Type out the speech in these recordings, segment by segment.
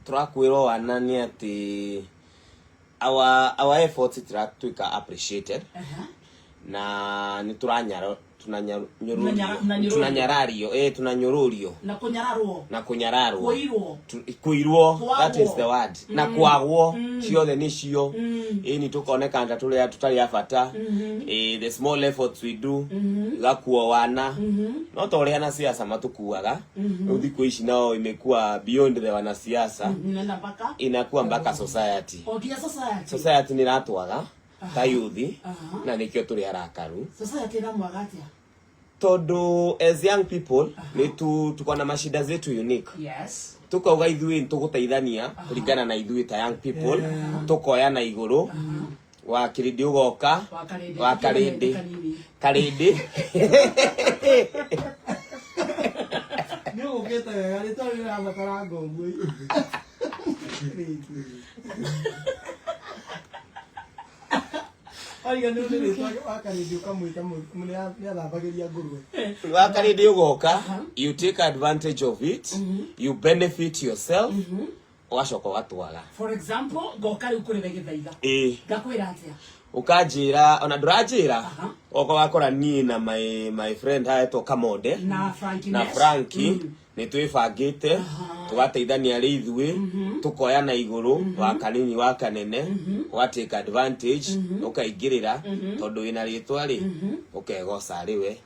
Tũrakuĩrwo wana nĩ atĩ our efforts itiratuĩka appreciated. Na nĩ tũranyaro Mnanyarũrio. Tunanyarario, tunanyũrũrio. Na kũnyararwo. Na kũnyararwo. Kũirwo. Kũirwo, that Kwagwo. is the word, na kwagwo ciothe nĩcio. Ĩni tũkoneka ta tũrĩa tũtarĩ a bata. The small efforts we do igakuo wana, no ta ũrĩa anasiasa matũkuaga rĩu thikũ ici, nao imekuwa beyond the wanasiasa. Nenda mpaka inakuwa mpaka society. O nginya society. Society nĩ ĩratwaga ta youth, na nĩkĩo tũrĩ arakaru. Society ĩramwaga atĩa? Tondũ as young people nĩ tu tuko na mashida zetu unique. Tukauga ithuĩ nĩtũgũteithania kũringana na ithuĩ ta young people, tũkoya na igũrũ wa kĩrĩndĩ ũgoka. Wa karĩndĩ. Wa karĩndĩ. Kanini. Karĩndĩ. Nĩ ũgũkĩte wega, rĩtwa rĩrĩ rĩrabatara ngoguo. Wariga nĩ rĩtwa wa karĩndĩ ũkamwĩta nĩ athambagĩria ngũrwe. Wa karĩndĩ ũgoka, you take advantage of it, you benefit yourself, ũgacoka ũgatwaga. For example, ngoka rĩu kũrĩ we Gĩthaiga, ngakwĩra atĩa? Ũkanjĩra ona ndũranjĩra, oka wakora niĩ na my friend haetwo Kamonde na Franki na Mesh. Franki nĩ twĩbangĩte tũgateithania arĩ ithuĩ, tũkoya na igũrũ wa kanini wa kanene, ũga take advantage, ũkaingĩrĩra tondũ wĩna rĩtwa rĩ, ũkegoca arĩ we,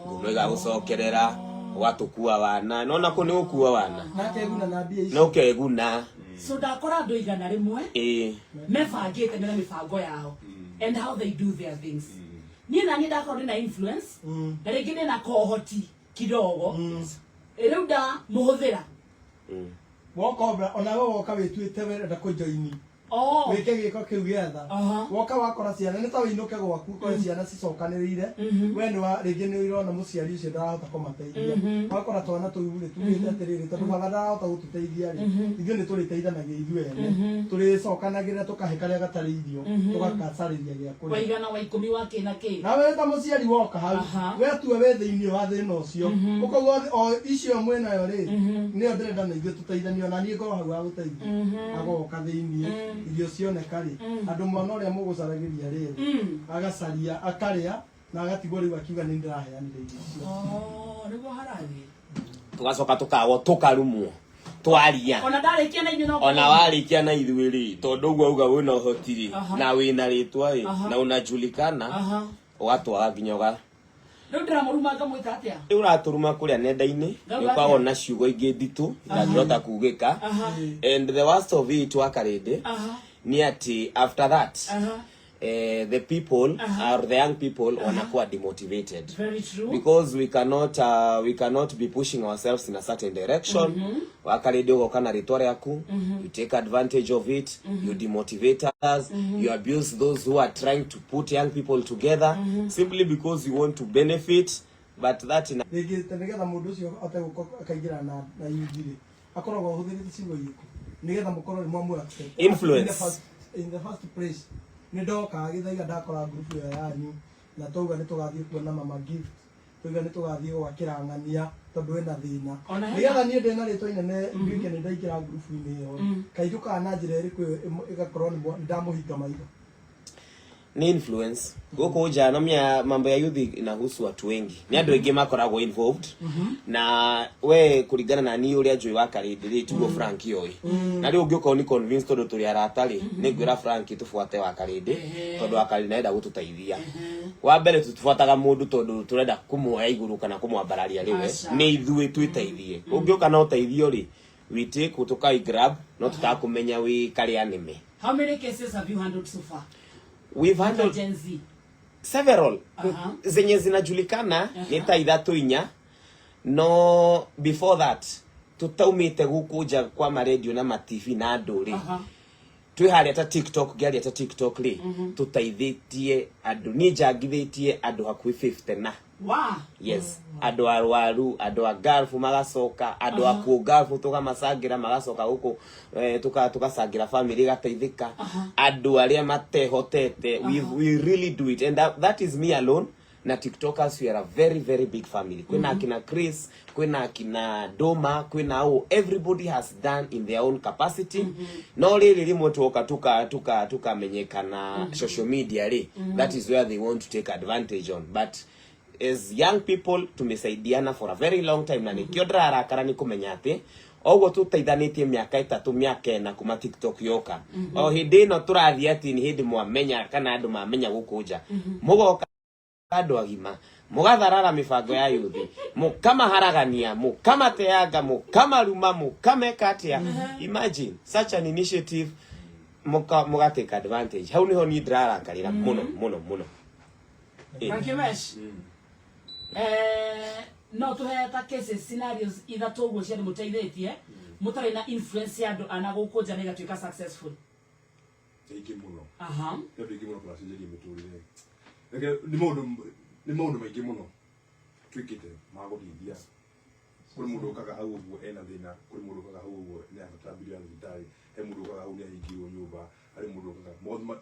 ngumo ĩgagũcokerera, ũgatũkua wana nona kũ nĩ gũkua wana. Nakeguna na mbia ici. Na ũkeguna. So ndakora andũ 100 mebangĩte mena mĩbango yao and how they do their things, niĩ naniĩ ndakorwo ndĩna influence na rĩngĩ ndĩna kohoti kidogo, rĩu ndamũhũthĩra. Woka onawe woka wĩtuĩte werenda kũjoini, wĩke gĩko kĩu gĩatha. Woka wakora ciana nĩ ta wĩinũke gwaku ũkore ciana cicokanĩrĩire, we nĩ wa rĩngĩ nĩ ũrona mũciari ũcio ndarahota kũmateithia, wakora twana tũu rĩ tugĩte atĩrĩrĩ, tondũ baba ndarahota gũtũteithia rĩ, ithuĩ nĩ tũrĩteithanagia ithuĩ ene, tũrĩcokanagĩrĩra tũkahe karĩa gatarĩ irio, tũgakacarĩria gĩa kũrĩa. Wa 100, wa 10, wa kĩ na kĩ. Na we ta mũciari woka hau, we tua wĩ thĩinĩ wa thĩna ũcio, ũkauga o icio mwĩnayo rĩ, nĩyo ndĩrenda na ithuĩ tũteithanie, ona niĩ ngorwo hau wa gũteithia. Agoka thĩinĩ, irio cioneka rĩ, andũ mwana ũrĩa mũgũcaragĩria rĩ, agacaria akarĩa na agatigwo rĩu akiuga nĩ ndĩraheanire irio icio. Oh, nĩguo harathiĩ. Tũgacoka tũkagwo, tũkarumwo twaria. Ona ndarĩkia na inyuĩ no Ona warĩkia na ithuĩ rĩ, tondũ ũguo auga wĩna ũhoti rĩ, na wĩna rĩtwa rĩ, na unajulikana, ũgatwaga nginya ũga Rĩu ndĩramũruma ngamwĩta atĩa? Rĩu ũratũruma kũrĩa nenda-inĩ. Ngauga nĩ ũkoragwo atĩa? Na ciugo ingĩ nditũ itangĩhota kugĩka. And the worst of it, wa karĩndĩ, nĩ atĩ after that, the people or the young people wanakuwa demotivated. Very true. Because we cannot be pushing ourselves in a certain direction. Wakarĩndĩ ũgoka na rĩtwa rĩaku, you take advantage of it, you demotivate us, you abuse those who are trying to put young people together simply because you want to benefit, but that in Rĩngĩ ta nĩgetha mũndũ ũcio ahote gũka akaingĩra na youth rĩ, akoragwo ahũthĩrĩte ciugo irĩkũ nĩgetha mũkorwo nĩ mwamũ accept? Influence. In the first place, nĩ ndoka Gĩthaiga ndakora group ĩyo yanyu, na twauga nĩ tũgathiĩ kuona Mama Gift, twauga nĩ tũgathiĩ gwakĩra ng'ania tondũ ĩna thĩna. Ona hena- Nĩgetha niĩ ndĩna rĩtwa inene nduĩke nĩ ndaingĩra ngurubu-inĩ ĩyo, kaĩ njũkaga na njĩra ĩrĩkũ ĩyo ĩgakorwo nĩ ndamũhinga maitho? Ni influence gũkũ nja na mia mambo ya youth inahusu watu wengi, nĩ andũ aingĩ makoragwo involved. Na we kũringana na niĩ ũrĩa njũĩ wa karĩndĩ rĩ, tiguo Frank oĩ. Na rĩu ũngĩũka ũni convince tondũ tũrĩ arata rĩ, nĩ ngwĩra Frank tũbuate wa karĩndĩ tondũ wa karĩndĩ arenda gũtũteithia. Wa mbere, tũtibuataga mũndũ tondũ tũrenda kũmuoya igũrũ kana kũmwambararia rĩwe. Aca. Nĩ ithuĩ twĩteithie. Ũngĩũka na ũteithio rĩ, we take tũkai grab, no tũtakũmenya wĩ karĩa nĩme. How many cases have you handled so far? We've handled Gen Z. several zenye zinajulikana nĩ ta ithatũ inya, no before that tutaumĩte gũkũ nja kwa maredio na ma TV na andũ rĩ, twĩ harĩa ta TikTok, ngĩaria ta TikTok rĩ, tũteithĩtie andũ, niĩ njangithĩtie andũ hakuhĩ 50 na yes, andũ arwaru, andũ a Gulf magacoka, andũ a kũ Gulf tũkamacangĩra magacoka gũkũ, tũgacangĩra family ĩgateithĩka, andũ arĩa matehotete. We really do it, and that is me alone. Na tiktokers, we are a very very big family. Kwina akina Chris, kwina akina Doma, kwina o everybody has done in their own capacity. No riri rimwe tuoka tuka tuka tukamenyekana social media ri, that is where they want to take advantage on. But as young people tumesaidiana for a very long time, na nikio ndĩrarakara nĩ kũmenya atĩ oguo tũteithanĩtie mĩaka 3, mĩaka 4 kuma TikTok yoka, o hĩndĩ ĩno tũrathiĩ atĩ nĩ hĩndĩ mwamenya kana andũ mamenya gũkũ nja, mũgoka andũ agima mũgatharara mĩbango ya yuthi, mũkamaharagania, mũkamateanga, mũkamaruma, mũkameka atĩa. Imagine such an initiative, muka take advantage. Hau niho niĩ ndĩrarakarĩra mũno mũno mũno. Thank you, Mesh. No tuhe ta cases, scenarios ithatũ ũguo cia andũ mũteithĩtie mũtarĩ na influence ya andũ ana gũkũ nja na igatuĩka successful. Aingĩ mũno. Nĩ andũ aingĩ mũno tũracenjeria mĩtũrĩre. Reke nĩ maũndũ maingĩ mũno twĩkĩte ma gũteithia. Kũrĩ mũndũ ũkaga hau ũguo ena thĩna, kũrĩ mũndũ ũkaga hau ũguo nĩ abatara mbiri ya thibitarĩ, he mũndũ ũkaga hau nĩ ahingĩirwo nyũmba, harĩ mũndũ ũkaga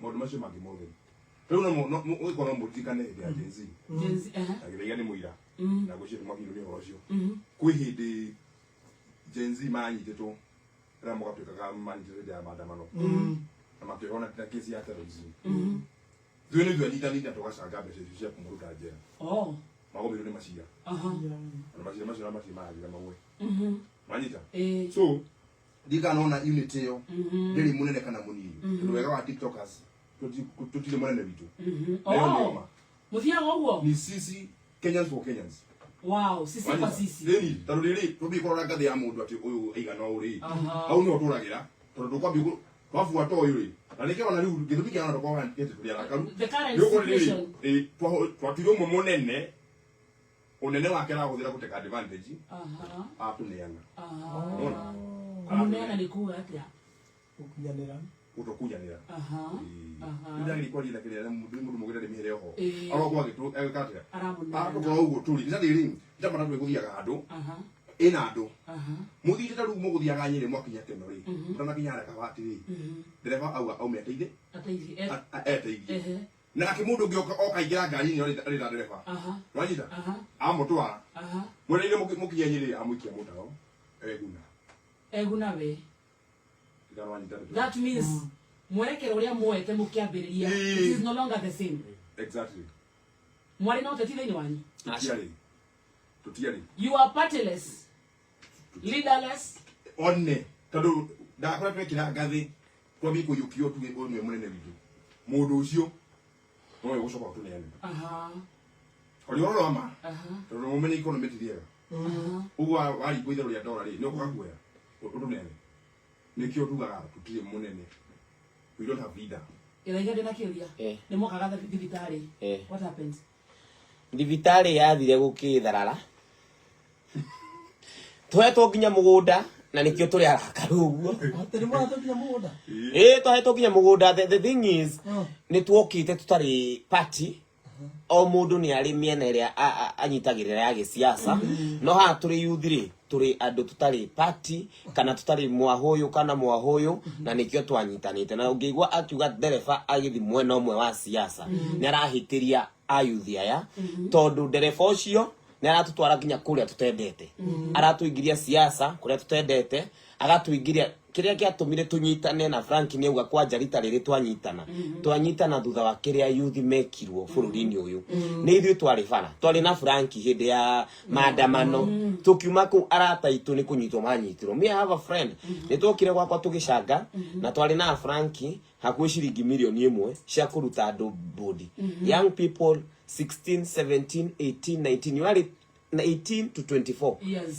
maũndũ macio mangĩ mothe. Rĩu no ũgĩkorwo no mũririkane hĩndĩ ya Gen Z. Gen Z, ehe. Na Gĩthaiga nĩ mũira na ngwĩciria nĩ mwakinyĩrwo nĩ ũhoro ũcio. Kwĩ hĩndĩ Gen Z manyitĩtwo, arĩa mũgatuĩkaga manyitĩtwo hĩndĩ ya maandamano na makĩohwo na kesi ya terrorism. Ithuĩ nĩ ithuĩ anyitanĩire na tũgacanga mbeca icio cia kũmaruta njera. Magũmĩirwo nĩ macira na macira macio na macio marathira magwe manyita. So ndikanona unit ĩyo ndĩrĩ mũnene kana mũnini, tondũ wega wa tiktokers tũtirĩ mũnene witũ. Na ĩyo nĩ ma. Mũthiaga ũguo. Ni sisi Kenyans for Kenyans. Wow, sisi kwa Wanyita? sisi. Ĩni, tondũ rĩrĩ tũthiĩ kũrora ngathĩ ya mũndũ atĩ ũyũ aigana ũũ rĩ, hau nĩho tũragĩra, tondũ tũkwambia twabuata ũyũ rĩ, na nĩkĩo ona rĩu gĩtũmi kĩa ona tũkorwo tũrĩ arakaru. The current Nĩ ũkorwo rĩrĩ, situation. twatuire ũmwe mũnene, ũnene wake arahũthĩra gũteka advantage, atũneana. Unaona? Kũmũneana nĩ kuga atĩa? Gũkunyanĩra. Gũtũkunyanĩra. Rĩu ndagĩrĩire kwaria na kĩrĩa na mũndũ mũgĩre nĩ mĩhere oho. Arokwo agĩka atĩa? Aramũneana. Atũkorwo ũguo tũrĩ nĩ rĩrĩ nĩ ta matatũ ĩgũthiaga handũ ĩna andũ mũthiĩte ta rĩu mũgũthiaga Nyĩrĩ, mwakinya Keno rĩ, mũtanakinya harĩa Kabati rĩ, ndereba auga aume ateithie. Ateithie. Eteithie. Nake mũndũ ũngĩ oka aingĩra ngari-inĩ arĩ na ndereba. Wanyita? Amũtwara mwereire mũkinye Nyĩrĩ, amũikia mũtaro, eguna. Eguna we. Ndigana wanyita ndeto. That means mwerekero ũrĩa muoete mũkĩambĩrĩria, it is no longer the same. Exactly. Mwarĩ na ũteti thĩinĩ wanyu? Tũtiarĩ, tũtiarĩ. You are partyless, leaderless. One tondũ ndakora twekĩra ngathĩ twambie kũiyũkio tuge ũyũ nĩwe mũnene witũ, mũndũ ũcio nowe gũcoka ũtũneane. Ũrĩa ũrora wa ma, tondũ mũmenye economy ti rĩega ũguo waringwo itherũ rĩa ndora rĩ, nĩ ũkoka kuoya ũtũneane. Nĩkĩo tugaga tũtirĩ mũnene, we don't have leader. Gĩthaiga, ndĩna kĩũria. Nĩ mokaga thibitarĩ? What happened? Thibitarĩ yathire gũkĩtharara, tũhetwo nginya mũgũnda, na nĩkĩo tũrĩ arakaru ũguo. Atĩ nĩ mwahetwo nginya mũgũnda? Ĩĩ, twahetwo nginya mũgũnda. The thing is, nĩ tuokĩte tũtarĩ party. O mũndũ nĩ arĩ mĩena ĩrĩa anyitagĩrĩra ya gĩsiasa, no haha tũrĩ youth rĩ, tũrĩ andũ tũtarĩ party kana tũtarĩ mwahũyũ kana mwahũyũ, na nĩkĩo twanyitanĩte. Na ũngĩigua akiuga ndereba agĩthi mwena ũmwe wa siasa, nĩ arahĩtĩria ayuthi aya, tondũ ndereba ũcio nĩ aratũtwara nginya kũrĩa tũtendete, aratũingĩria siasa kũrĩa tũtendete, agatũingĩria kĩrĩa gĩatũmire tũnyitane na Frank. Nĩ auga kwanja rita rĩrĩ twanyitana thutha wa kĩrĩa yuthi mekirwo bũrũri-inĩ ũyũ. Nĩ ithuĩ twarĩ bara, twarĩ na Frank hĩndĩ ya maandamano, tũkiuma kũu arata aitũ nĩ kũnyitwo manyitirwo. Me, I have a friend, nĩ twokire gwakwa tũgĩcanga na twarĩ na Frank hakuhĩ ciringi 1 million cia kũruta andũ bodi, young people 16, 17, 18, 19, you are 18 to 24.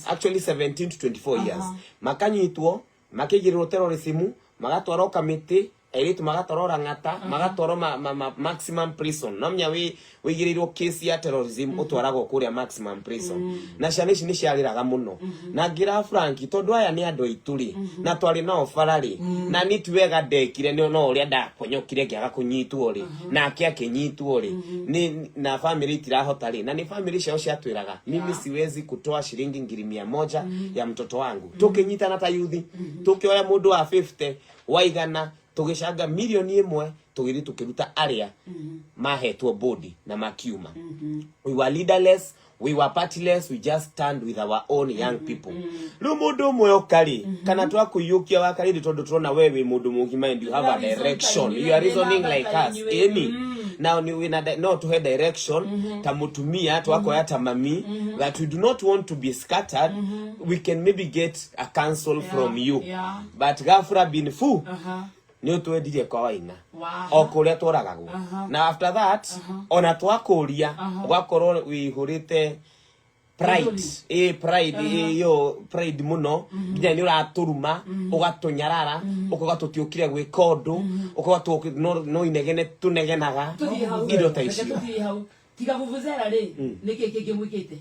Actually 17 to 24 years. Makanyitwo, makĩigĩrĩrwo terrorism, magatwarwo kamĩtĩ, airĩtu magatwarwo Rang'ata, magatwarwo maximum prison. No menya wĩigĩrĩirwo case ya terrorism, ũtwaragwo kũrĩa maximum prison. Na ciana ici nĩ ciarĩraga mũno, na ngĩra Frank, tondũ aya nĩ andũ aitũ rĩ, na twarĩ nao bara rĩ, na niĩ ti wega ndekire, nĩ no ũrĩa ndaponyokire ngĩaga kũnyitwo rĩ, nake akĩnyitwo rĩ, nĩ na family itirahota rĩ, na nĩ family ciao ciatwĩraga, mimi siwezi kutoa shilingi 100,000 ya mtoto wangu. Tũkĩnyitana ta yuthi, tũkĩoya mũndũ wa 50 waigana, tũgĩcanga 1 million. Tũgĩthiĩ tũkĩruta arĩa mahetwo bodi na makiuma. We were leaderless, we were partyless, we just stand with our own young people. Rĩu mũndũ ũmwe oka rĩ, kana twakũiyũkia wakarĩrĩ, tondũ tũrona we wĩ mũndũ mũgima and you have a You are direction, reasoning you are reasoning ta like us. inyuĩ. Ĩni now ni wĩna no tũhe direction ta mũtumia, twakoya ta mami that we do not want to be scattered. We can maybe get a counsel from you, but ghafra bin fu nä å twendirie kwa Waina o kå rä a tworagagwo. Na after that ona twakũria ũgakorwo wĩihũrĩte pride, ĩ pride ĩ yo pride mũno, nginya nĩ ũratũruma, ũgatũnyarara, ũkauga tũtiũkire gwĩka ũndũ, ũkauga no inegene tũnegenaga. Tuthiĩ hau. Indo ta Reke icio. Tuthiĩ hau. Tiga vuvuzela rĩ, nĩkĩ kĩngĩ mwĩkĩte?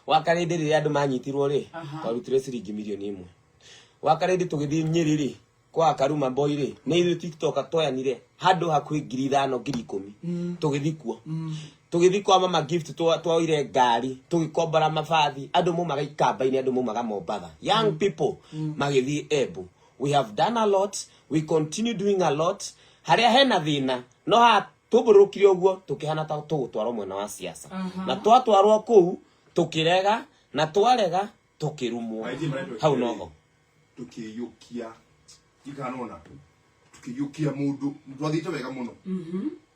Wakarĩndĩ rĩrĩa andũ manyitirwo rĩ, twarutire ciringi 1 mirioni. Wakarĩndĩ tũgĩthiĩ Nyĩrĩ rĩ, kwa Karuma Boy rĩ, nĩ ithuĩ TikTok twoyanire handũ hakuhĩ 5,000, 10,000, tũgĩthiĩ kuo. Tũgĩthiĩ kwa Mama Gift, twoire ngari, tũgĩkombora mabathi, andũ maumaga Ikamba-inĩ, andũ maumaga Mombatha, young people magĩthiĩ Embu. We have done a lot, we continue doing a lot. Harĩa hena thĩna no haha tũmbũrũrũkire ũguo, tũkĩhana ta tũgũtwarwo mwena wa siasa, na twatwarwo kũu tũkĩrega, na twarega tũkĩrumwo. Aingĩ maretwo Hau noho. Tukiyukia ikanona, tukiyukia mundu twathiĩte wega mũno,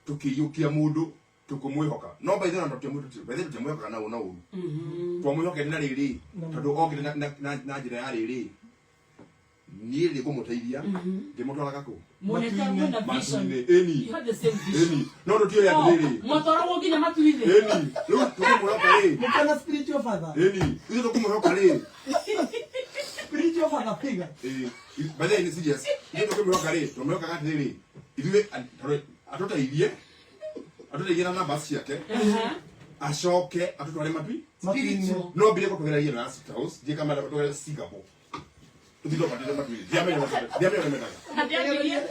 tukiyukia mundu tukumwihoka, no by then by then tutiamwihokaga na na ũru twamwihokete na rĩrĩ, tondũ okire na njĩra ya rĩrĩ, niĩ rĩ kũmũteithia ngĩmũtwaraga kũ? Monete mwena vision. Matu-inĩ. Ĩni. You had the same vision. Ĩni, no tũtiũĩ atĩrĩrĩ. Mwatwaragwo nginya matu-inĩ. Ĩni, rĩu tũkũmwĩhoka rĩ. Mũkĩona spiritual father. Ĩni, ithuĩ tũkũmwĩhoka rĩ. Spiritual father figure. Eh, by the way, serious. Ithuĩ tũkĩmwĩhoka rĩ, tũmwĩhokaga atĩrĩrĩ, ithuĩ tondũ atũteithie na namba ciake, acoke atũtware matui. Matu-inĩ. No mbire kũtũgereria na State House, ndiĩ kama tũgerere Singapore, tũthiĩ twambatĩte matu-inĩ. Ndiamenya ũrĩa mendaga. Na ndĩambirie.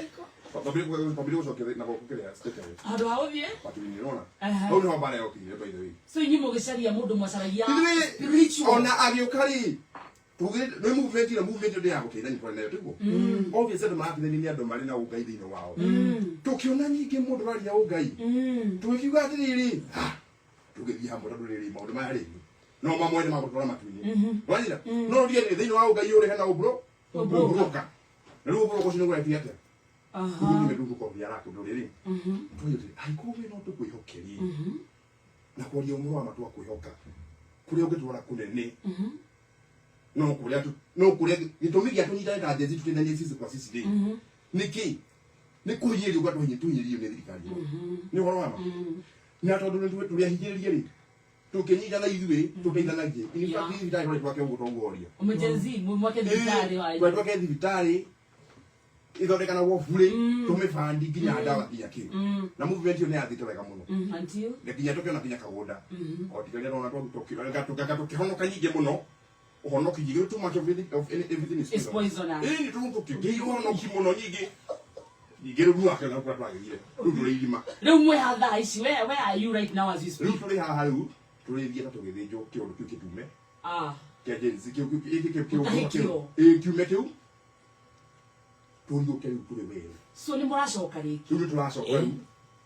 Twambire gũcokia na gũkũ kĩrĩa State House. Handũ ha ũthiĩ. Matu-inĩ, nĩwona hau nĩho mbara yokire, by the way. So inyuĩ mũgĩcaria mũndũ mwacaragia Ithuĩ spiritual. ona agĩũka rĩ, tugire nĩ movement, ĩno movement ĩno ya gũteithania twarĩ nayo tiguo. Obviously andũ marateithania nĩ andũ marĩ na ũngai thĩinĩ wao. Tũkĩona nyingĩ mũndũ ũraria ũngai, tũgĩkiuga atĩrĩrĩ, "Ah, tũgĩthiĩ hamwe, tondũ rĩrĩ maũndũ maya rĩ no mamwe nĩ magũtwara matu-inĩ." Wanyita no ndiĩ thĩinĩ wa ũngai ũrĩ hena ũbro ũbroka, na rĩu ũbroka ũcio nĩguo ekire atĩa? Rĩu nĩ tũgũkorwo ara kũndũ rĩrĩ tũyũ angĩkorwo we no tũkwĩhoke rĩ, na kwaria ũhoro wa ma, twakwĩhoka kũrĩa ũngĩtwara kũnene, no kũrĩa no kũrĩa gĩtũmi gĩa tũnyitane ta Gen Z tũteithanie sisi kwa sisi rĩ, nĩkĩ nĩ kũhinyĩrĩrio gwa tũhinyĩrĩrio nĩ thirikari ĩno, nĩ ũhoro wa ma, na tondũ nĩ tũrĩ ahinyĩrĩrie rĩ, tũkĩnyitana ithuĩ tũteithanagie. In fact, thibitarĩ twarĩ twake ũguo toguo oria. Gen Z mwake thibitarĩ wanyu. Twari twake thibitarĩ ithondekanagwo burĩ, tũmĩbandi nginya ndawa nginya kĩ, na movement ĩyo nĩ yathĩte wega mũno. Until Na nginya tũkĩona nginya kagũnda o tiga rĩrĩa rona tũkĩhonoka nyingĩ mũno, ũhonoki nyingĩ, too much of everything is Is poisonous. Ĩĩ, nĩ tũkĩgĩire ũhonoki mũno nyingĩ nyingĩ, rĩu wakĩona kũrĩa twagĩire, rĩu tũrĩ irima. Rĩu mwĩ ha thaa ici? Where are you right now as you Rĩu speak? tũrĩ haha, rĩu tũrĩthiĩ ta tũgĩthĩnjwo kĩũndũ kĩu kĩtume kĩa Gen Z kĩu kĩu kĩu kĩu Ũtahĩkio. Ĩĩ, kiume kĩu tũriũke rĩu tũrĩ wega. So nĩ mũracoka rĩngĩ? Rĩu nĩ tũracoka, rĩu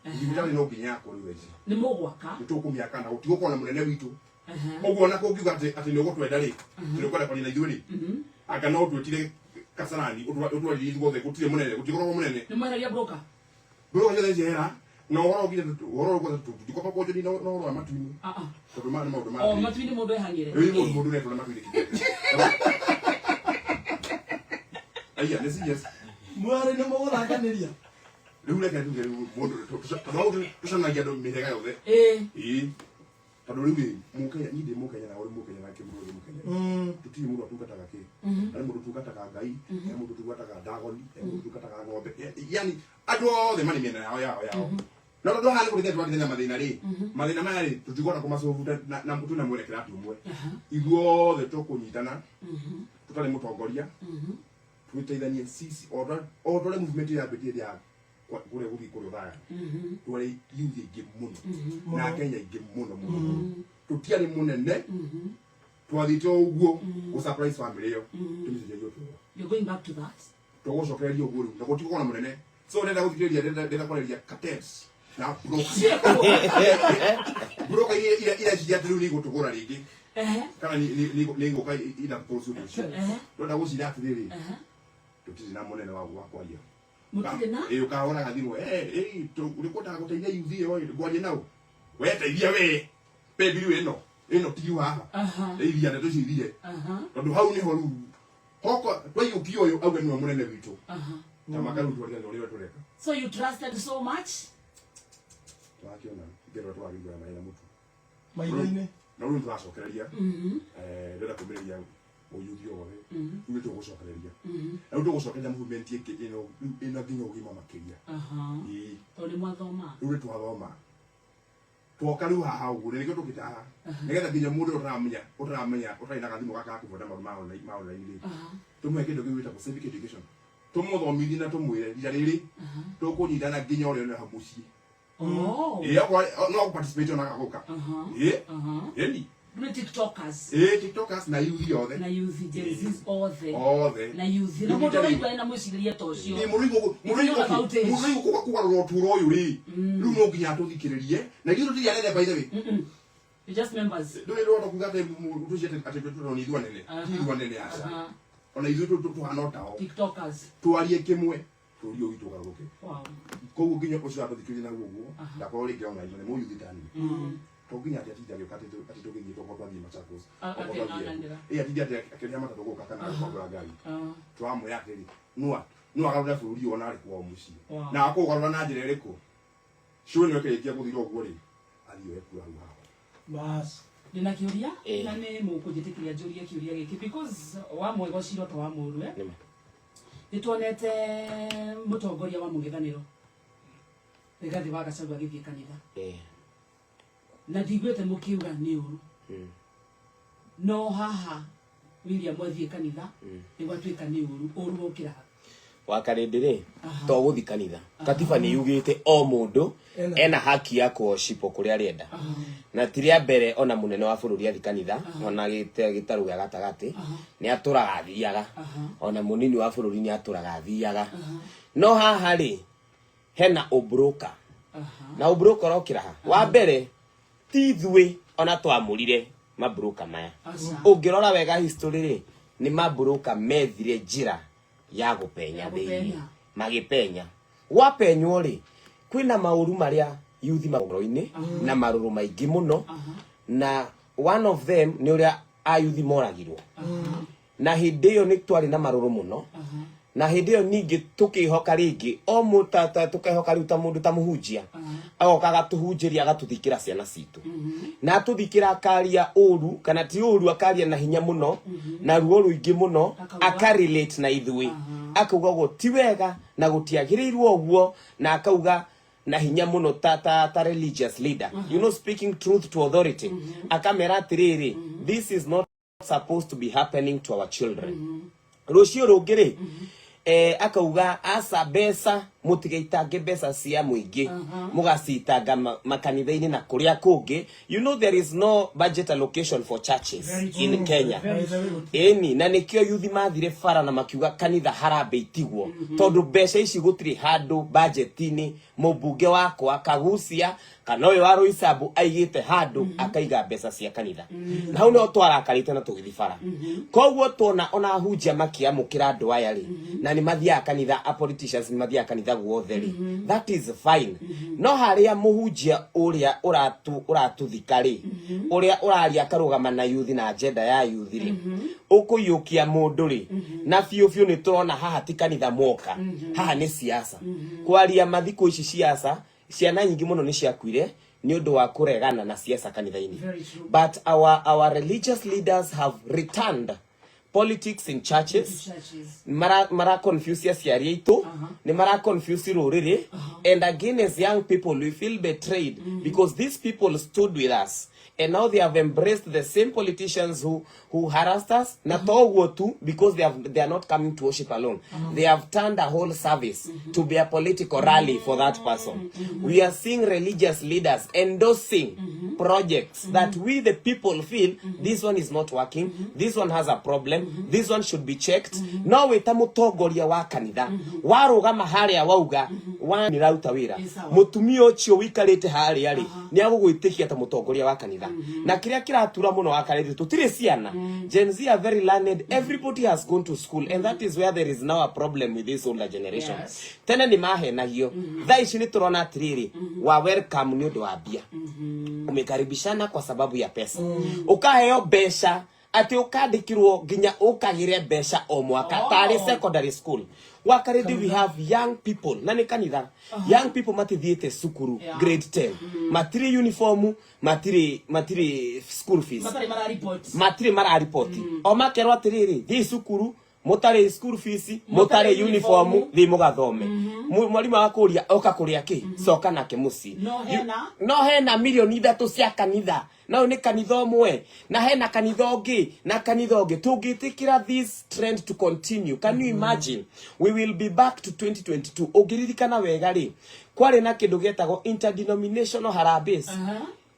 thibitarĩ no nginya yakwo rĩu thaa ici. Nĩ mũgwaka? Nĩ tũkũmĩaka na gũtigũkorwo na mũnene witũ ũguo, ona kũngiuga atĩ nĩ ũgũtwenda rĩ, atĩ nĩ ũkwenda kwaria na ithuĩ rĩ, anga no ũtwĩtire Kasarani ũtwarĩrie ithuothe, gũtirĩ mũnene, gũtikoragwo mũnene. Nĩ mweheria broker? Ndũrĩ ciothe ciehera na ũhoro ũngire ũhoro ũguo tũtikoba kwanjoni na ũhoro wa matu-inĩ, tondũ maya nĩ maũndũ ma O matu-inĩ mũndũ ehang'ĩre. Rĩu mũndũ netwara matu-inĩ kĩngĩ. Aya nĩ serious. Mwarĩ nĩ mũgũthakanĩria. Rĩu reke tuge rĩu mũndũ tondũ tũcanagia andũ mĩhĩrĩga yothe. Ĩĩ, tondũ rĩu rĩ mũkenya, niĩ ndĩ mũkenya na ũrĩ mũkenya nake mũndũ ũrĩ mũkenya, tũtirĩ mũndũ atungataga kĩ, harĩ mũndũ ũtungataga ngai, he mũndũ ũtungataga ndagoni, he mũndũ ũtungataga ng'ombe, yani andũ othe marĩ mĩena yao yao yao, no tondũ haha nĩ kũrĩ tũrathiĩ na mathĩna rĩ, mathĩna maya rĩ tũtigũhota kũmacobu na twĩna mwerekera atĩ ũmwe, ithuothe tũkũnyitana tũtarĩ mũtongoria, twĩteithanie sisi o ta ũrĩa movement yambĩtie ya kũrĩa gũthiĩ kũrĩa ũthaya, twarĩ youth aingĩ mũno na Kenya aingĩ mũno mũno mũno, tũtiarĩ mũnene, twathiĩte o ũguo gũ surprise family ĩyo tũmĩcenjerie ũtũũro. You're going back to that? Tũgũcokereria ũguo rĩu na gũtigũkorwo na mũnene. So ndenda gũthikĩrĩria, ndenda kwarĩria cartels na broker. Ciĩkuo. Broker iria cia atĩ rĩu nĩ igũtũgũra rĩngĩ kana nĩ igũka ina kũrũcio ũndũ ũcio. Ndĩrenda gũcira atĩrĩrĩ, tũtirĩ na mũnene wa kwaria. Mũtirĩ na? Ĩ, ũkahũraga thimũ, "Eh, ũrĩkwendaga gũteithia youth ĩyo ĩ, ngwarie nao." We teithia we pay bill ĩno ĩno tigiũ haha. Teithia ndeto icio ithire. Tondũ hau nĩho rĩu hoko twaiyũkia ũyũ auge nĩwe mũnene witũ. Ta makaru twarigana ũrĩa tũreka. So you trusted so much? Tũrakĩona ngero tũragĩigua maĩ na mũtu. Maitho-inĩ. Na rĩu nĩtũracokereria. Ndĩrenda kũmĩrĩria mũyuthi othe. Rĩu nĩtũgũcokereria. Na rĩu tũgũcokereria movement ĩngĩ ĩno ĩno nginya ũgima makĩria. Ĩĩ. Tondũ nĩ mwathoma. Rĩu nĩtwathoma. Twoka rĩu haha ũguo nĩkĩo tũkĩte haha. Nĩgetha nginya mũndũ ũrĩa ũtaramenya ũtarĩ na gathimũ gaka ga kũbunda maũndũ ma online rĩ. Tũmũhe kĩndũ kĩu gĩtagwo civic education. Tũmũthomithie na tũmwĩre rita rĩrĩ tũkũnyitana nginya ũrĩa ũrĩ hau mũciĩ. Ĩĩ, okorwo no participate ona gagũka. Ĩĩ. Ĩni. Nĩ TikTokers. Ĩĩ, TikTokers na youth othe. Na youth, Gen Zs othe. Othe. Na youth. Na mũndũ ũraigua ena mwĩcirĩrie ta ũcio. Ĩĩ, mũrũigũ It's not about age. Mũrũigũ kũgarũra ũtũũro ũyũ rĩ. Rĩu no nginya atũthikĩrĩrie. Na ithuĩ tũtirĩ anene by the way. You're just members. Ndũrĩ ndũrona kuga atĩ tũcio atĩ tũrona ithuĩ anene. Ti ithuĩ anene aca. Ona ithuĩ tũhana o tao. TikTokers. Twarie kĩmwe bũrũri ũyũ witũ ũgarũrũke. Koguo nginya ũcio atũthikĩrĩria na ũguo ndakorwo rĩngĩ online nĩ mũyuthi tani. To nginya atĩ atinda agĩũka atĩ tũgĩthiĩ tokorwo twathiĩ Machakos. Okorwo twathiĩ Akĩng'ang'anĩra. Ĩ, atinda atĩ akĩrĩha matatũ gũka kana akagũra ngari. Tũramwĩra atĩrĩ, no agarũre bũrũri ũyũ ona arĩ kwao mũciĩ. Na akũũgarũra na njĩra ĩrĩkũ? Show ĩno ĩkĩrĩkia gũthira ũguo rĩ, athiĩ oe kura hau haho. Bas. Ndĩna kĩũria na nĩ mũkũnjĩtĩkĩria njũrie kĩũria gĩkĩ because wa mwega ũcira ta wa mũrue. Nĩ tuonete mũtongoria wa mũng'ethanĩro Rigathĩ wa Gachagua agĩthiĩ kanitha. Na ndiguĩte mũkiuga nĩ ũru. No haha William athiĩ kanitha nĩ gwatuĩka nĩ ũru, ũru wokĩra ha? Wa karĩndĩ rĩ, to gũthi kanitha. Katiba nĩ yugĩte o mũndũ ena haki ya kũ-worship o kũrĩa arenda. Na ti rĩa mbere ona mũnene wa bũrũri athi kanitha, ona gĩtarũ gĩa gatagatĩ, nĩ atũraga athiaga. Ona mũnini wa bũrũri nĩ atũraga athiaga. No haha rĩ, hena ũbroka. Na ũbroka ũrokĩra ha? Wa mbere, ti ithuĩ ona twamũrire mabroka maya. Ũngĩrora wega history rĩ, nĩ mabroka methire njĩra ya gũpenya Ya thĩinĩ. gũpenya. Magĩpenya. Gwapenywo rĩ, kwĩna maũru marĩa yuthi magoro-inĩ na marũrũ maingĩ mũno. Na one of them nĩ ũrĩa ayuthi moragirwo. Na hĩndĩ ĩyo nĩ twarĩ na marũrũ mũno. Na hĩndĩ ĩyo ningĩ tũkĩhoka rĩngĩ, o tũkehoka rĩu ta mũndũ ta mũhunjia. Agoka agatũhunjĩria, agatũthikĩra ciana citũ. Na atũthikĩra akaria ũru, kana ti ũru, akaria na hinya mũno, na ruo rũingĩ mũno, Akauga. akarelate na ithuĩ. Akauga ũguo ti wega, na gũtiagĩrĩirwo ũguo, na akauga na hinya mũno ta religious leader. You know, speaking truth to authority. Akamera atĩrĩrĩ, this is not supposed to be happening to our children. Rũciũ rũngĩ rĩ, akauga aca mbeca mũtigaitange mbeca cia mũingĩ, mũgacitanga makanitha-inĩ na kũrĩa kũngĩ. You know there is no budget allocation for churches Very in true. Kenya. Very true. Ĩni, na nĩkĩo yuthi mathire bara na makiuga kanitha harambee itigwo, tondũ mbeca ici gũtirĩ handũ budget-inĩ mũmbunge wakwa Kagucia kana ũyũ wa Roysambu aigĩte handũ akaiga mbeca cia kanitha. Na hau nĩho twarakarĩte na tũgĩthiĩ bara. Koguo tuona ona ahunjia makĩamũkĩra andũ aya rĩ, na nĩ mathiaga kanitha, a politicians nĩ mathiaga kanitha guothe rĩ, that is fine. No harĩa mũhunjia ũrĩa ũratũthika rĩ, ũrĩa ũraria akarũgama na youth na agenda ya youth rĩ, ũkũiyũkia mũndũ rĩ, na biũ biũ nĩ tũrona haha ti kanitha mwoka, haha nĩ siasa. Kwaria mathikũ ici siasa, ciana nyingĩ mũno nĩ ciakuire nĩ ũndũ wa kũregana na siasa kanitha-inĩ. Very true. But our religious leaders have returned politics in churches. Churches. Mara confuse aciari aitũ, nĩ mara confuse rũrĩrĩ. And again, as young people, we feel betrayed because these people stood with us. And now they have embraced the same politicians who harassed us. Na toguo tu, because they are not coming to worship alone. They have turned a whole service to be a political rally for that person. We are seeing religious leaders endorsing projects that we the people feel this one is not working, this one has a problem. This one should be checked. No wĩ ta mũtongoria wa kanitha warũgama harĩa wauga wa nĩraruta wĩra, Ĩ sawa. Mũtumia ũcio ũikarĩte harĩa rĩ nĩ agũgwĩtĩkia ta mũtongoria wa kanitha. Na kĩrĩa kĩratura mũno wa kanitha, tũtirĩ ciana. Gen Z are very learned. Everybody has gone to school, and that is where there is now a problem with this older generation. Tene nĩ mahenagio, thaa ici nĩ tũrona atĩrĩrĩ, wa welcome nĩ ũndũ wa mbia, umekaribishana kwa sababu ya pesa, ukaheo mbeca atĩ ũkandĩkirwo nginya ũkagĩre mbeca o mwaka. Tarĩ secondary school wakarĩndi, we have young people na nĩ kanitha, young people matithiĩte cukuru, grade 10, matirĩ uniform, matirĩ school fees. Matarĩ mararipoti. Matirĩ mararipoti, o makerwo atĩrĩrĩ, thiĩ cukuru mũtarĩ school fees, mũtarĩ uniform, thiĩ mũgathome. Mwarimũ agakũria oka kũrĩa kĩ, coka nake mũciĩ. No hena? No hena 3 milioni cia kanitha, na ũyũ nĩ kanitha ũmwe na hena kanitha ũngĩ na kanitha ũngĩ. Tũngĩtĩkĩra this trend to continue, can you imagine we will be back to 2022? Ũngĩririkana wega rĩ, kwarĩ na kĩndũ gĩetagwo interdenominational harambees.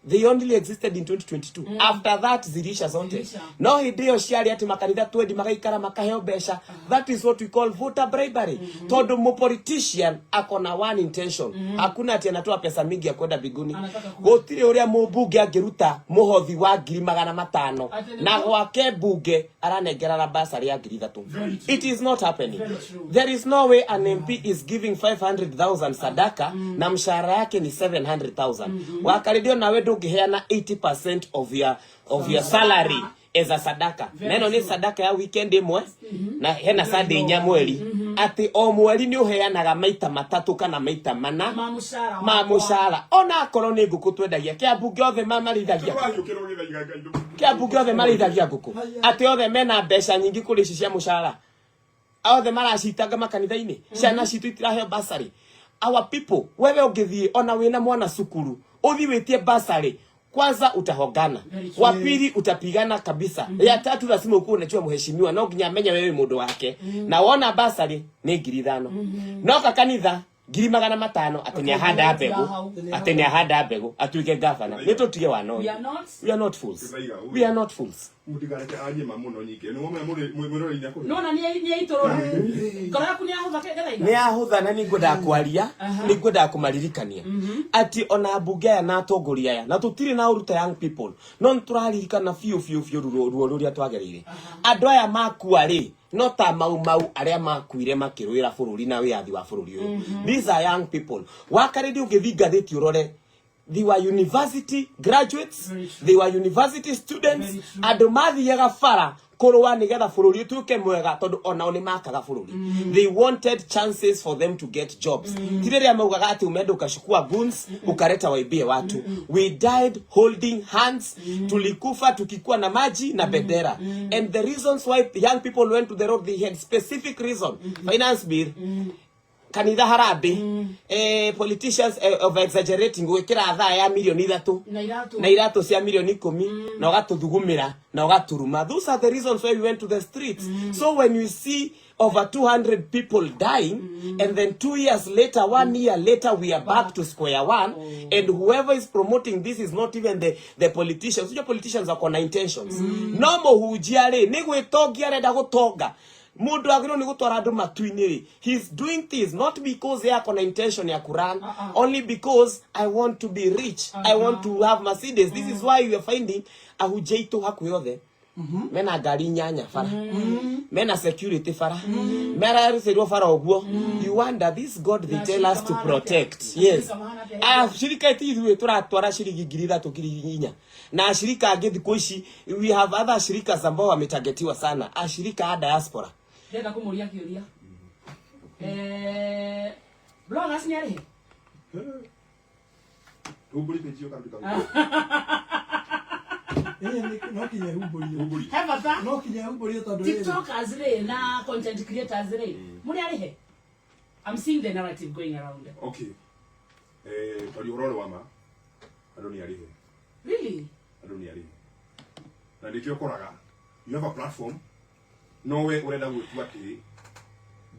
They only existed in 2022. After that zilisha zote. Zilisha. No hĩndĩ ĩyo ciarĩ atĩ makanitha 20 magaikara makaheo mbeca. That is what we call voter bribery, tondũ mu politician akona one intention. Hakuna ati anatoa pesa mingi ya kwenda mbinguni. Anataka kura. Gũtirĩ ũrĩa mũmbunge angĩruta mũhothi wa 500,000 Atĩ nĩguo? Na gwake mbunge aranengerana basarĩ ya 3,000. Very true. It is not happening. Very true. There is no way an MP is giving 500,000 sadaka na mshahara yake ni 700,000. Wakaridio nawe ndũngĩheana 80% of your salary as a sadaka. Very Neno nĩ true. sadaka ya weekend ĩmwe na hena Sunday inya mweri, atĩ o mweri nĩ ũheanaga maita matatũ kana maita mana Ma mũcara ma wakwa. Mũcara ona akorwo nĩ ngũkũ twendagia kĩambunge othe mamarĩithagia, kĩambunge othe marĩithagia ngũkũ, atĩ othe mena mbeca nyingĩ kũrĩ ici cia mũcara, othe maracitanga makanitha-inĩ. Ciana citũ itiraheo basarĩ. Our people, wewe ũngĩthiĩ ona wĩna mwana cukuru ũthiĩ wĩtie basarĩ, kwanza utahongana, Very true. wa pili utapigana kabisa, ya tatu lazima ukuwe unajua mheshimiwa no nginya amenye wewe mũndũ wake na wona basarĩ nĩ 5,000, no ka kanitha 500,000 atĩ nĩ ahanda mbegũ, atĩ nĩ ahanda mbegũ atuĩke gavana. Nĩ tũtige wanoni. We are not. We are not fools. We are not fools. Mũtikareke arie ma mũno nyingĩ nĩ wona mwĩrori nĩ akũrĩ. Nona nĩ aitũrũra ngoro yaku, nĩ yahũtha gethaiga. Nĩ yahũtha na nĩ ngwendaga kwaria, nĩ ngwendaga kũmaririkania atĩ ona mbunge aya na atongoria aya na tũtirĩ na ũruta young people, no nĩ tũraririkana biũ biũ biũ ruo ruo rũrĩa twagereire. Andũ aya makua rĩ, no ta mau mau arĩa makuire makĩrũĩra bũrũri na wĩyathi wa bũrũri ũyũ. These are young people. Wakarĩndi ũngĩthiĩ ngathĩti ũrore, they were university graduates. Very true. They were university students. Very true. Andũ mathiaga bara kũrũa nĩgetha bũrũri ũtuĩke mwega, tondũ onao nĩ makaga bũrũri. They wanted chances for them to get jobs. Ti rĩrĩa maugaga atĩ umeenda ukachukua guns ukaleta waibie watu. We died holding hands. Tulikufa tukikuwa na maji na bendera. And the reasons why young people went to the road, they had specific reason: finance bill, kanitha harambĩ, politicians over exaggerating gwĩkĩra thaa ya 3 milioni Na iratũ. Na iratũ cia 10 milioni na ũgatũthugumĩra na ũgaturuma. Those are the reasons why we went to the streets. So when you see over 200 people dying and then 2 years later, one year later, we are back to square one, and whoever is promoting this is not even the politicians. Unajua politicians wako na intentions, no mũhunjia rĩ nĩ gwĩtongia arenda gũtonga. Mundu agĩrĩirwo nĩ gũtwara andũ matu-inĩ rĩ, he's doing this not because ye ako na intention ya kurun, only because I want to be rich, I want to have Mercedes. This is why you are finding ahunjia aitũ hakuhĩ othe mena ngari inyanya bara, mena security bara, mararutĩrwo bara ũguo. You wonder this God they tell us to protect. Yes, ashirika ti ithuĩ tũratwara ciringi 3,000, 4,000, na ashirika angĩ thikũ ici, we have other ashirikas ambao wametagetiwa sana, ashirika a diaspora. Ndĩrenda kũmũria kĩũria. Bloggers nĩ arĩhe? Humbũri page ĩyo kana ndũkahumbũri? Ĩĩ, no kinya humbũrio. Humbũri. He bata. No kinya humbũrio tondũ rĩrĩ, Tiktokers rĩ na content creators rĩ, mũrĩ arĩhe? I'm seeing the narrative going around. Okay, tondũ ũhoro ũrĩ wa ma, andũ nĩ arĩhe. Really? Andũ nĩ arĩhe, na nĩkĩo ũkoraga you have a platform no we ũrenda gwĩtua atĩ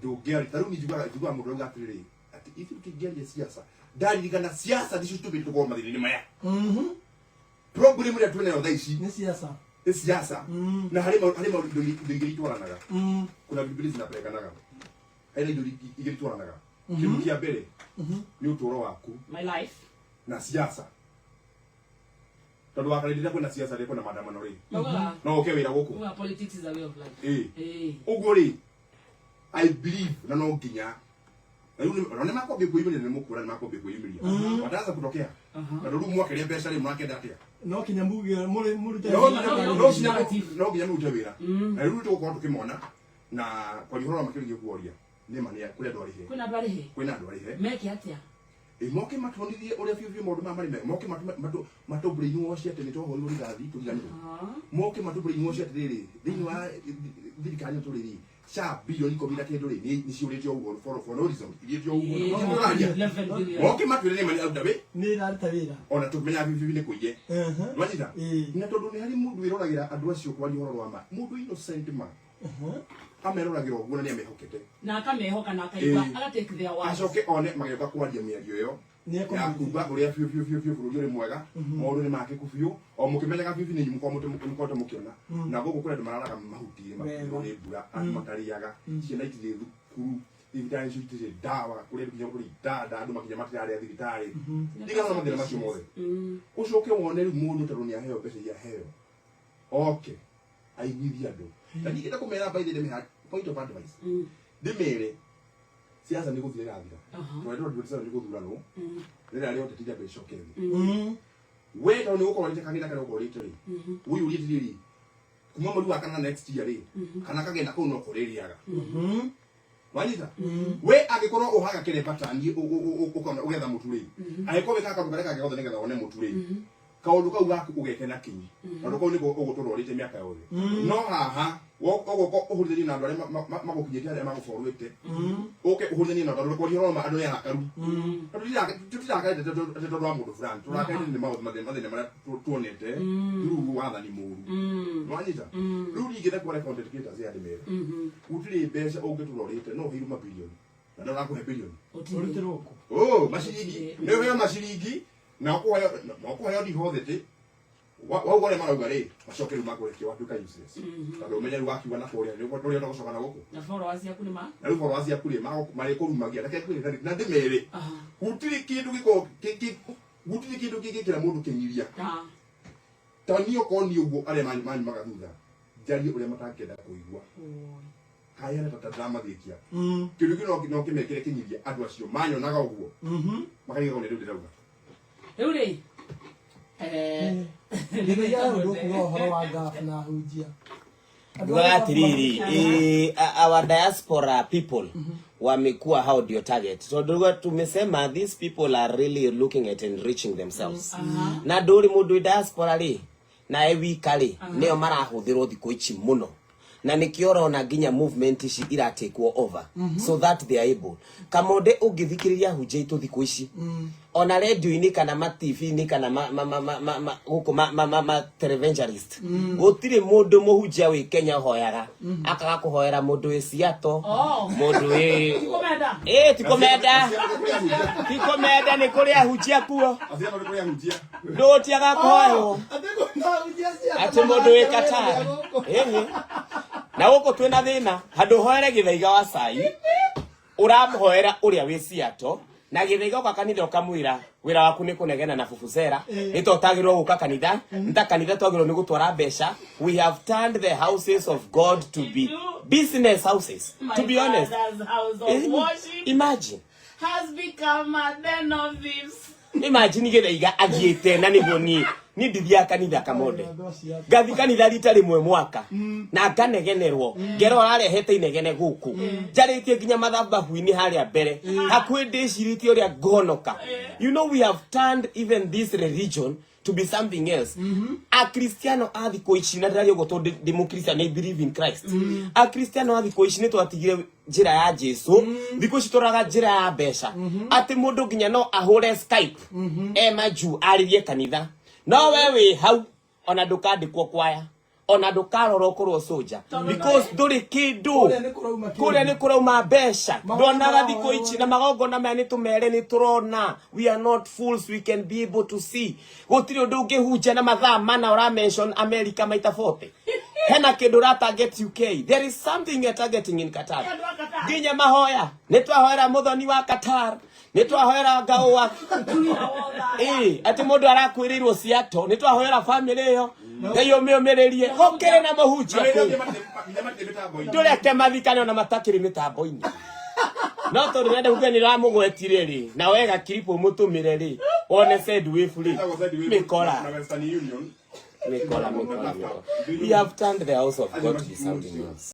ndũngĩaria. Ta rĩu niĩ njiguaga mũndũ auga atĩrĩrĩ, atĩ ithuĩ tũtingĩaria siasa. Ndaririkana siasa nĩcio citũmĩte tũkorwo mathĩna-inĩ maya. Problem ĩrĩa twĩnayo thaa ici nĩ siasa. Nĩ siasa na harĩ maũndũ indo igĩrĩ itwaranaga. Kuna vitu mbili zinapelekanaga, harĩ indo igĩrĩ itwaranaga. Kĩndũ kĩa mbere nĩ ũtũũro waku, My life, na siasa, tondũ wakarĩ rĩrĩa kwĩna siasa rĩ, kwĩna maandamano rĩ, Maugaga no ũke wĩra gũkũ. Maugaga politics is a way of life. Ĩĩ. Ĩĩ. Ũguo rĩ, I believe na no nginya na rĩu ona nĩ makwambia kwĩyumĩria, nĩ mũkuona nĩ makwambia kwĩyumĩria, wataanza kutokea, tondũ rĩu mwakeria mbeca rĩ, mũrakenda atĩa? No kinya muge mũrĩ mũrute No no, no, no nginya mũrute wĩra, na rĩu tũgũkorwo tũkĩmona na kwaria ũhoro wa makĩria kuoria nĩ ma nĩ kũrĩ andũ arĩhe. Kwĩna andũ arĩhe. Kwĩna andũ arĩhe. Meke atĩa? Ĩ moke matuonithie ũrĩa biũ biũ maũndũ maya marĩ mega, moke matũ brainwash atĩ nĩ twahũrirwo rithathi tũriganĩrwo, moke matũ brainwash atĩrĩrĩ, thĩinĩ wa thirikari ĩno tũrĩ rĩ, ca bilioni 10 na kĩndũ rĩ, nĩ ciũrĩte ũguo for no reason, ithiĩte ũguo. No tũraria. 11 billion. Moke matwĩre nĩ ma nĩ aruta wĩ Nĩ ĩraruta wĩra. Ona tũmenyaga biũ biũ nĩ kũiye. Nwanyita? Ĩĩ. Na tondũ nĩ harĩ mũndũ wĩroragĩra andũ acio, kwaria ũhoro wa ma, mũndũ innocent ma ameroragĩra ũguo na nĩ amehokete. Na akamehoka na akaigua, aga take their words. Acoke one magĩũka kwaria mĩario ĩyo Nĩ ya ekũmenya. kuga ũrĩa biũ biũ biũ biũ bũrũri ũrĩ mwega, maũndũ nĩ makĩku biũ, o mũkĩmenyaga biũ biũ nĩ inyuĩ mũkoretwo mũkĩona na gũkũ kũrĩ andũ mararaga mahuti-inĩ, makuirwo nĩ mbura, andũ matarĩaga, ciana itirĩ thukuru, thibitarĩ icio itirĩ ndawa, kũrĩ andũ nginya kũrĩ itanda, andũ makinya matirarĩa thibitarĩ. Ndigana na mathĩna macio mothe, ũcoke wone rĩu mũndũ tondũ nĩ aheo mbeca iria aheo, oke aiguithie andũ. Na ningĩ kũmera, by the way, point of advice, ndĩmere siasa nĩ gũthira ĩrathira. Tondũ 2027 nĩ gũthuranwo, rĩrĩa rĩothe tira mbeca thĩ. We tondũ nĩ gũkorwo rĩte kagĩna karĩa ũkorĩte rĩ, wĩyũrie atĩrĩrĩ, kuma mweri wa kana next year rĩ, kana kagĩna kau no kũrĩrĩaga. Wanyita? We angĩkorwo ũhaga kĩremba ta niĩ, ũkona ũgetha mũtu rĩ, angĩkorwo wĩkaga kaũndũ karĩa kangĩ gothe nĩgetha wone mũtu rĩ, kaũndũ kau gaku ũgeke na kinyi, tondũ kau nĩko ũgũtũra ũrĩte mĩaka yothe. No haha ũgũka ũhũrithanie na andũ arĩa magũkinyĩte, arĩa magũborwĩte, ũke ũhũrithanie na tondũ kwaria ũhoro wa ma, andũ nĩ arakaru, tondũ tũtirakarĩte atĩ tondũ wa mũndũ fulani, tũrakarĩte nĩ maũndũ mathĩna marĩa tuonete through wathani mũru. Nĩwanyita? Rĩu ningĩ kuona content creators ya ndĩmere, gũtirĩ mbeca ũngĩtũra ũrĩte, no ũheirwo mabilioni na no ũrakũhe bilioni. Ũrutĩrwo kũ? Oh, maciringi nĩ ũheo maciringi na ũkũheo na ũkũheo ndihothete wauga ũrĩa marauga rĩ, macoke rĩu makũrekia watuĩka useless, tondũ ũmenye rĩu wakiuga na kũrĩa ndũrĩ gũcoka na gũkũ. Na followers yaku nĩ ma Na rĩu followers ciaku rĩ, marĩkũrumagia. Reke ngwĩre na ndĩmere, gũtirĩ kĩndũ gĩkoragwo gũtirĩ kĩndũ kĩngĩkĩra mũndũ kĩnyiria ta niĩ. Okorwo niĩ ũguo, arĩa manyumaga thutha njarie ũrĩa matangĩenda kũigua, kayana ta ndĩramathĩkia, kĩndũ kĩu no kĩmekĩre kĩnyiria. Andũ acio manyonaga ũguo makarigagwo nĩ rĩu ndĩrauga. Rĩu rĩ, Gĩthaiga ũndũ ũkuga ũhoro wa ngabu na hunjia. Ngugaga atiriri, our diaspora people wamekuwa hao ndio target, tondũ rĩu tumesema these people are really looking at enriching themselves, na ndũrĩ mũndũ wĩ diaspora rĩ na e wika rĩ, nĩo marahũthĩrwo thikũ ici mũno, na nĩkĩo ũrona nginya movement ici iratekwo over so that they are able. Kamonde, ũngĩthikĩrĩria hunjia itũ thikũ ici ona radio-inĩ kana ma TV-inĩ kana ma ma ma ma ma ma gũkũ ma televangelist, gũtirĩ mũndũ mũhunjia wĩ Kenya ũhoyaga akaga kũhoera mũndũ wĩ Seattle, mũndũ wĩ Tikomenda. Ĩ tikomenda, tikomenda, nĩ kũrĩ ahunjia kuo. Aciana nĩ kũrĩ ahunjia. Ndũtiaga kũhoerwo atĩ mũndũ wĩ Qatar. Ĩhĩ. Na gũkũ twĩna thĩna, handũ ũhoere gĩthaiga wa cai, ũramũhoera ũrĩa wĩ Seattle, na gĩthaiga ũka kanitha ũkamwĩra wĩra waku nĩ kũnegena na bubuzera, nĩ to ũtagĩrĩrwo gũka kanitha, nĩ ta kanitha twagĩrĩrwo nĩ gũtwara mbeca. We have turned the houses of God to be business houses, to be honest. Father's house of worship Imagine. has become a den of thieves. Imagine gĩthaiga athiĩte, na nĩguo niĩ ndithiaga kanitha, Kamonde, ngathi kanitha rita rĩmwe mwaka na nganegenerwo, ngero ararehete inegene gũkũ, njarĩtie nginya mathabahu-inĩ harĩa mbere hakuhĩ, ndĩcirĩtie ũrĩa ngũhonoka. You know, we have turned even this religion to be something else. Akristiano a thikũ ici, na ndĩraria ũguo tondũ ndĩ mũkristiano, I believe in Christ, Akristiano a thikũ ici nĩ twatigire njĩra ya Jesu. Thikũ ici tũraga njĩra ya mbeca, atĩ mũndũ nginya no ahũre Skype e majuu arĩrie kanitha, no we wĩ hau ona ndũkandĩkwo kwaya. Ona ndũkarora ũkorwo soja, because ndũrĩ kĩndũ. Kũrĩa nĩ kũrauma kĩndũ. Kũrĩa nĩ kũrauma mbeca. Magongona Ndonaga thikũ mahoywo. ici na magongona maya nĩ tũmere nĩ tũrona. We are not fools, we can be able to see. Gũtirĩ ũndũ ũngĩhunjia na mathaa mana ũra mention America maita 40. Hena kĩndũ ũra target UK. There is something you're targeting in Qatar. Andũ a Qatar. Nginya mahoya nĩ twahoera mũthoni wa Qatar, nĩ twahoera ngao wa ĩĩ atĩ mũndũ arakwĩrĩirwo Seattle, nĩ twahoera family ĩyo, Ngai ũmĩũmĩrĩrie. Gũkĩrĩ na mũhunjia kũu. Ndũreke mathikane ona matakĩrĩ mĩtambo-inĩ, no tondũ nenda kuga nĩ ramũgwetire rĩ, na wega kiripo mũtũmĩre rĩ, wone send wave rĩ, mĩkora mĩkora mĩkora mĩkora. We have turned the house of God to be something else.